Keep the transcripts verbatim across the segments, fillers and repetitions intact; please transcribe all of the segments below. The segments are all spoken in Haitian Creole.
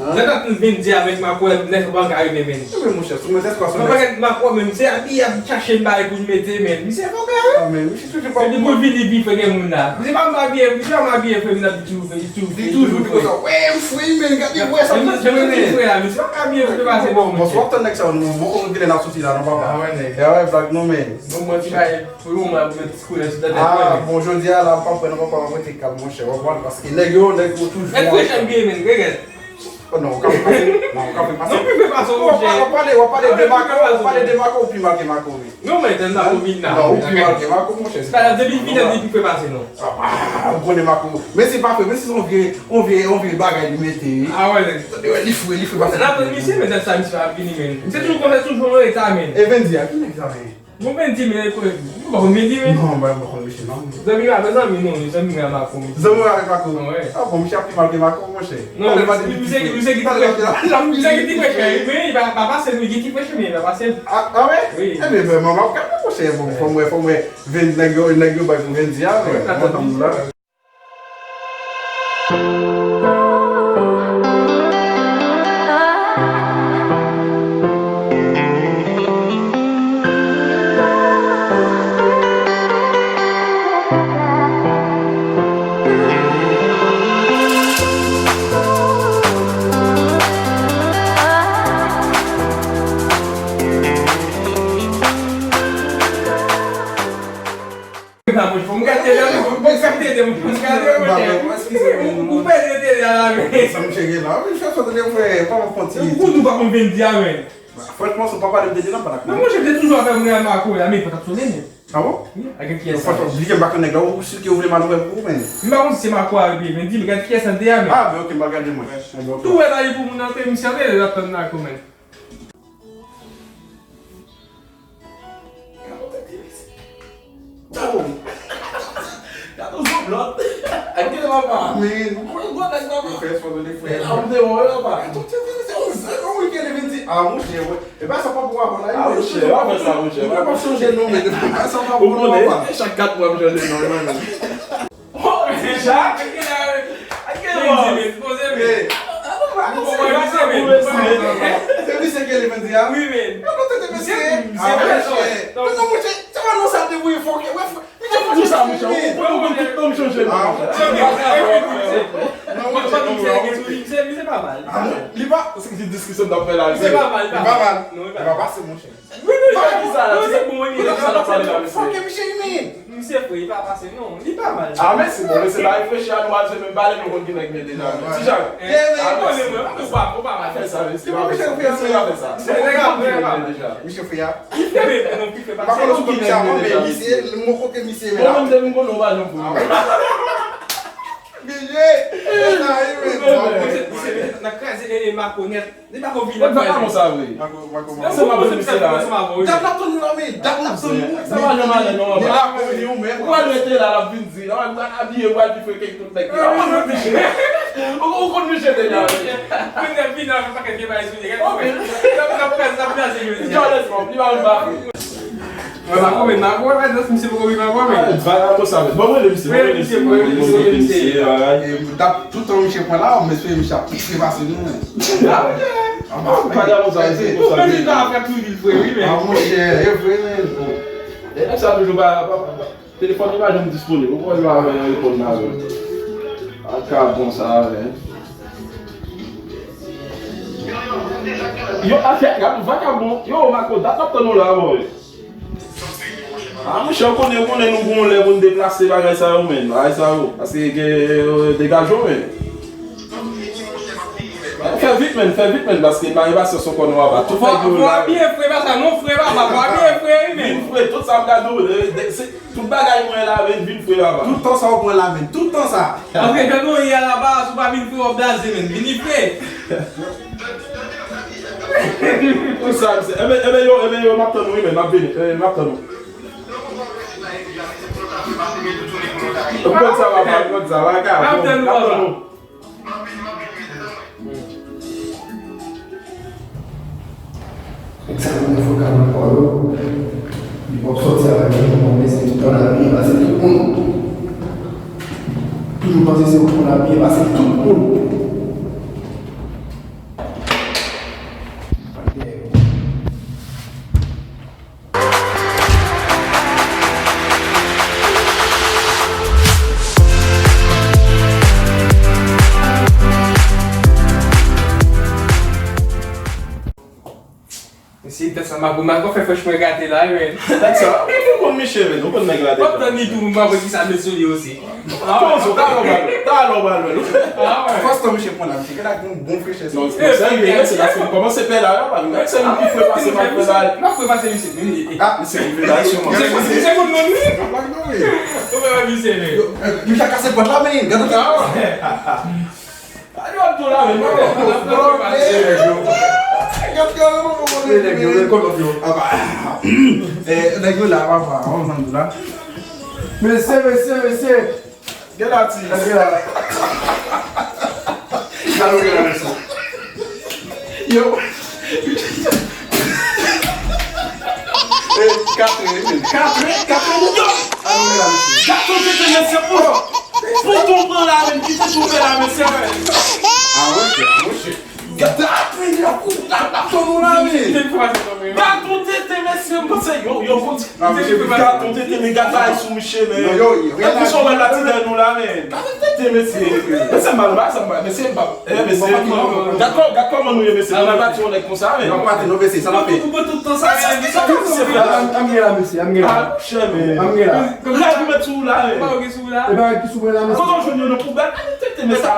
Lè m ap tann Vendy avèk Marco, lè m pa ka rive, men. Ebyen, monchè, sou mwen, se kwa sou mwen? Mwen pa gen Marco, men se abiye ap chache bagay pou l mete, men. Misye fò kè, wi. Ah, men, misye toujou pa. Epi pou vini pi fre gen moun la. Misye pa m abiye, misye pa m abiye fre, men ap di toujou fre, toujou fre. Li toujou di konsa, wè, m fre, men, gade, wè, sa m fè, men. Misye pa m abiye fre pase non, monchè. Bon, si w ap tann nèg sa yo, nou, bon, konnen kilè n ap soti la, non, papa. Ah, wè, nèg. Ya, wè, blag non, men. Bon, mwen, ti bagay, pou yon mwa, pou met ti koulè sou tèt mwen. Ah, bon, jodi a la, m pa pran, non, papa, mwen te kalm, monchè, w ap wè, paske nèg yo, nèg yo toujou. Nèg fresh an byen, men, gregèt. Oh non, ou ka fè pase. Non, ou ka fè pase. Non, pi fè pase, monchè. W ap pale, w ap pale de Marco, w ap pale de Marco, ou pi mal ke Marco, wi. Non, men, tèl Marco vin la. Non, ou pi mal ke Marco, monchè. Sa, depi l vin la, li pi fè pase, non. Ah, ou konnen Marco. Men se pa fre, men se yon vye, yon vye, yon vye bagay li mete, wi. Ah, wè, nèg. Tande, wè, li fre, li fre pase. N ap tann misye, men tèl sa, misye ap vini, men. Misye toujou konsa, toujou an reta, men. E Vendy a, ki nèg sa, men? Bon, Vendy, men, nou pa konn Vendy, men. Non, mwen pa konn misye, non. Zanmi mwen avèk zanmi, non, zanmi mwen avèk Marco, men. Zanmi mwen avèk Marco? Wi. Ah, bon, misye ap pi mal ke Marco, monchè. Non, misye ki ti fresh. Misye ki ti fresh, men li pa, pa pase, li ki ti fresh, men li pa pase. Ah, ah, wè? Wi. Ebyen, men, mwen, mwen ap gade, monchè, bon, fò mwen, fò mwen, Vendy, nèg yo, nèg yo bay pou Vendy a, men, mwen tann la. Sa, monchè, fò m gade la, fò m gade la, monchè. Ou pèdi tele a la, men. Sa monchè gen la, men, fè sa tande, frè, pa konn ti. Ou konnen ou pa konn Vendy a, men. Franchman, si w pa pale m tele la, m pa t ap. Men, monchè, te toujou avè mwen a Marco la, men pa t ap sonnen, men. Ah bon? Wi, ak kiyès sa? Franchman, bliye m pa konn nèg la, ou si ke ou vle m al wè pou ou, men. M pa konn si se Marco a epi Vendy, men gade kiyès sa te a, men. Ah, ben, ok, m pa gade mwen. Tou wè la, li pou moun antre, misye antre, l ap tann Marco, men. Gade yon tèt epi se. Gade yon. Gade yon zòblòt. Ak gen papa. Men. Gwo nèg papa. Fè esfò de frè. La ou te wè papa. Gade yon tèt epi se yon zèk, yon wikenn epi di. Ah, monchè, wè. E pa sa papa w ap la. Ah, monchè, w ap fè sa, monchè. Ou pa chanje non, men. E pa sa papa w ap la. Chak kat mwa, m chanje non, men. Oh, deja? Ak kèl la, ak kèl la? Poze, men, poze, men. Se misye ki eleman di a? Wi, men. Misye, misye, ah, monchè. Non, non, monchè, se pa nan sa te voye fòk. Wè, fò, misye fòk sa, monchè. Ou konnen, ou konnen tout tan m chanje non, monchè. Non, monchè, non, non, monchè. Misye pa mal. Ah, non, li pa. Se ki diskisyon n ap fè la, misye pa mal, li pa mal. Non, li pa mal. Li pa pase, monchè. Wi, wi, wi, ki sa la, ki sa, bon, wi, ki sa n ap pale la, mesye? Fòk misye imen. Misye fre, li pa pase, non, li pa mal. Ah, mèsi, bon, mesye, pa reflechi a nou al, se menm pale nou konn ki nèg mete la, men. Ti Jan. Ah, konnen mwen, mwen, ou pa, ou pa mal. Fè sa, mesye, pa fè sa. Mesye, pa fè sa. Se nèg ap fè deja. Misye fre a. Li fre, men, non, ki fè pase. Pa konnen sou ki nèg mete la, mesye. Mwen kote misye, men la. Mwen menm, depi m konnen, ou pa janm fou. Misye, misye, n a kraze, e, e, Marco nèt. Li pa konn vini. Mwen pa konn sa vre. Mwen se pa konn misye la. Dat n ap tann ou la, men. Dat n ap tann ou. Sa pa janm ale non, papa. Li la konn li ou menm. Ou pral rete la, l ap vin di. Ou pral abiye, ou pral pi fre ke tout nèg ki la. Ou konn misye. Ou, ou konn misye deja. Kounye a vini avèk pakèt vye bagay sou li. Gade. N ap, n ap kraze, n ap kraze jodi a. Li pa menm pa. Mwen pa konprann, mwen pa konprann, mwen di misye poko rive ankò, men. Ah, vagabon sa, men. Bon, mwen rele misye, mwen rele misye, mwen rele misye, mwen rele misye, bagay. E, dat tout tan misye pran la, m espere misye ap pi fre pase nou, men. Ah, vagabon sa, misye konsa. Ou pèdi nan afè tou vil fre, wi, men. Ah, monchè, e vre, men. Bon. E nèg sa toujou pa, pa, pa, pa. Telefòn li pa janm disponib. Ou kwè li pa wè yon repòn nan avè l. Vagabon sa, men. Yo, afè, gad vagabon. Yo, Marco, dat n ap tann ou la, boy. Ah, monchè, ou konnen, ou konnen nou gon lè pou n deplase bagay sa yo, men. Bagay sa yo. Paske gen, euh, degaje w, men. Fè vit, men, fè vit, men, paske pa gen pasyans ankò non, papa. Tout nèg yo la. Fò abiye fre, pa sa, non, fre, papa, fò abiye fre, wi, men. Vin fre, tout sa m ka di w, euh, de, se, tout bagay mwen la, men, vin fre, papa. Tout tan sa w pran la, men, tout tan sa. Paske jan nou ye a la, papa, si w pa vin fre, w ap blaze, men. Vini fre. Pou sa, misye. Enben, enben, yo, enben, yo, m ap tann ou, wi, men, m ap vini, eh, m ap tann ou. Ou konn sa, papa, ou konn sa, papa, m ap tann ou, m ap tann ou. Nèg sa yo gen fokal nan kò yo. Li p ap sòti avèk yon bon mesye tout tan l abiye pase tout moun. Toujou panse se yon moun abiye pase tout moun. Se tèt sa m ap, m ap fè frèch mwen gate la, men. Tèt sa, ou konn Miche, men, ou konn nèg la deja. M ap tann li tou, m ap wè kisa l met sou li osi. Koman sa, talè w pral wè l, talè w pral wè l. Fòs tan Miche pran la, Miche gen ak yon bon frechè sa. Non, se serye, se la fin kòmanse pè la, la, pa gen se li ki fre pase mal pè la. M ap fre pase misye, men. Ah, misye ki fre la, se mwen. Misye konn non li. Ou fè misye, men. Misye kase pòt la, men, gade. Ayo ap tou la menm. Nèg yo la papa. Mesye, mesye, mesye. Gen la ti. Gen la. Alo gen la mesye. Yo. Katrè, katrè, katrè. Alo gen la mesye. Gato tete mesye. Pou tonton pran la menm, kite tonbe la mesye. Awoche, awoche. Gade apre li ap kou ap ap tonbe la men. Gato tete mesye, m panse yo yo konti. Gato tete men gade bagay sou miche men. Epi sa w wè la ti dèy nou la men. Gato tete mesye. Mesye m ba nou bagay sa m ba mesye m ba. Eh mesye. Gade kò- gade kòman nou ye mesye. Nou pa pati yon nèg konsa men. Nou pa pati non mesye, sa n ap fè. Ou pran tout tan sa men. Sa k ap fè? Ann gen la mesye, ann gen la. Chè men. Ann gen la. Règ ou met sou ou la men. Ou pa gen sou ou la. E bagay ki sou mwen la mesye. Kote w jwenn yo nan poubèl? Tete mesye.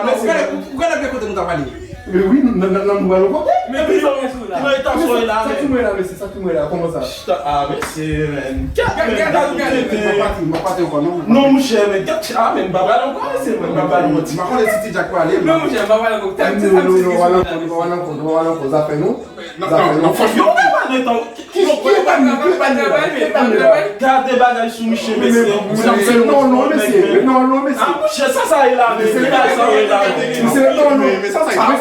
Ou gade kote nou t ap ale. Wi, nan nou pral yon kote. Men ki jan w gen sou la? Ki nan eta sa w ye la men? Sa ki mwen la mesye, sa ki mwen la, kòman sa? Chita a mesye men. Gad gad gad gad. M ap pati, m ap pati ankò non. Non monchè men gad a men m pa pral ankò mesye mwen, m pa pral yon ti. M pa konnen si ti Jack prale. Non monchè m pa pral ankò. Tèm ti sa m si ki sou la. Nou pral ankò, nou pral ankò, zafè nou. Zafè nou. Yo men pa nan tan. Ki epa nou, ki epa nou la, ki epa nou la. Gade bagay sou miche mesye. Non non mesye, non non mesye. Ah monchè sa sa ye la men. Mesye non non. Mesye sa sa ye la men.